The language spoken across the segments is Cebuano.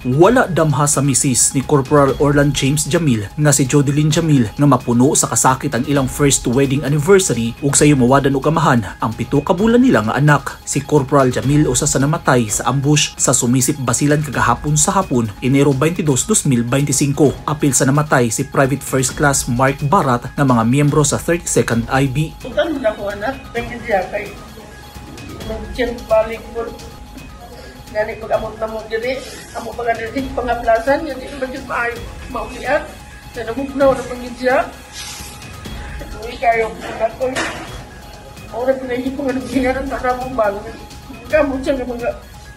Wala damha sa misis ni Corporal Orlan James Jamil nga si Jodeline Jamil nga mapuno sa kasakit ang ilang first wedding anniversary ug sayo mawadan og amahan ang 7 ka bulan nila nga anak. Si Corporal Jamil usa sa namatay sa ambush sa Sumisip, Basilan kagahapon sa hapon, Enero 22, 2025. Apil sa namatay si Private First Class Mark Barat nga mga miyembro sa 32nd IB. Utan na ko anak, thank you siya kay nag balik po. Gani pag amot na mo diri, amo pa gani diri pangaplasan, yan di ba jud maayo maulian. Na namugnaw na pangid siya. Uy kayo anak ko. Ora pinay ko nga naghinga ng tanamong bago. Kamot siya nga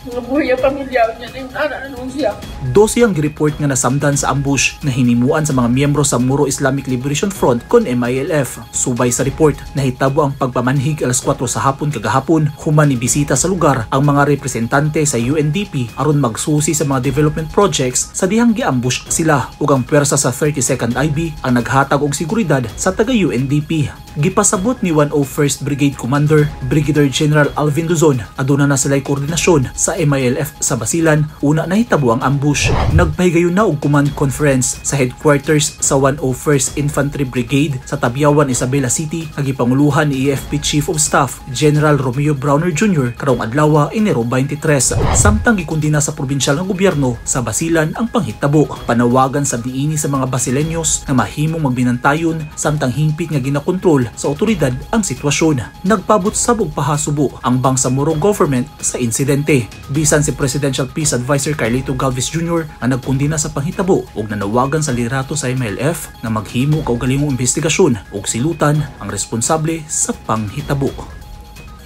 mga buhay ang pamilya niya na yung anak na noon siya. 12 ang gireport nga nasamdan sa ambush na hinimuan sa mga miyembro sa Moro Islamic Liberation Front kon MILF. Subay sa report, nahitabo ang pagpamanhig alas 4 sa hapon kagahapon human ni bisita sa lugar ang mga representante sa UNDP aron magsusi sa mga development projects sa dihang giambush sila, ug ang pwersa sa 32nd IB ang naghatag og seguridad sa taga UNDP. Gipasabot ni 101st Brigade Commander Brigadier General Alvin Luzon, aduna na sila'y koordinasyon sa MILF sa Basilan una nahitabo ang ambush. Nagpahigayon na og command conference sa headquarters sa 101st Infantry Brigade sa Tabiawan, Isabela City nga gipanguluhan ni AFP Chief of Staff General Romeo Brawner Jr. karong adlaw, Enero 23. Samtang gikondena sa probinsyal nga gobyerno sa Basilan ang panghitabo. Panawagan sab niini sa mga Basileños nga mahimong magbinantayon samtang hingpit nga ginakontrol sa otoridad ang sitwasyon. Nagpabot sab og pahasubo ang Bangsamoro government sa insidente. Bisan si Presidential Peace Advisor Carlito Galvez Jr. ang nagkondena sa panghitabo ug nanawagan sa liderato sa MILF nga maghimo kaugalingong investigasyon ug silutan ang responsable sa panghitabo.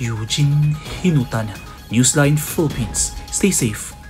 Eugene Hinutan, Newsline Philippines. Stay safe.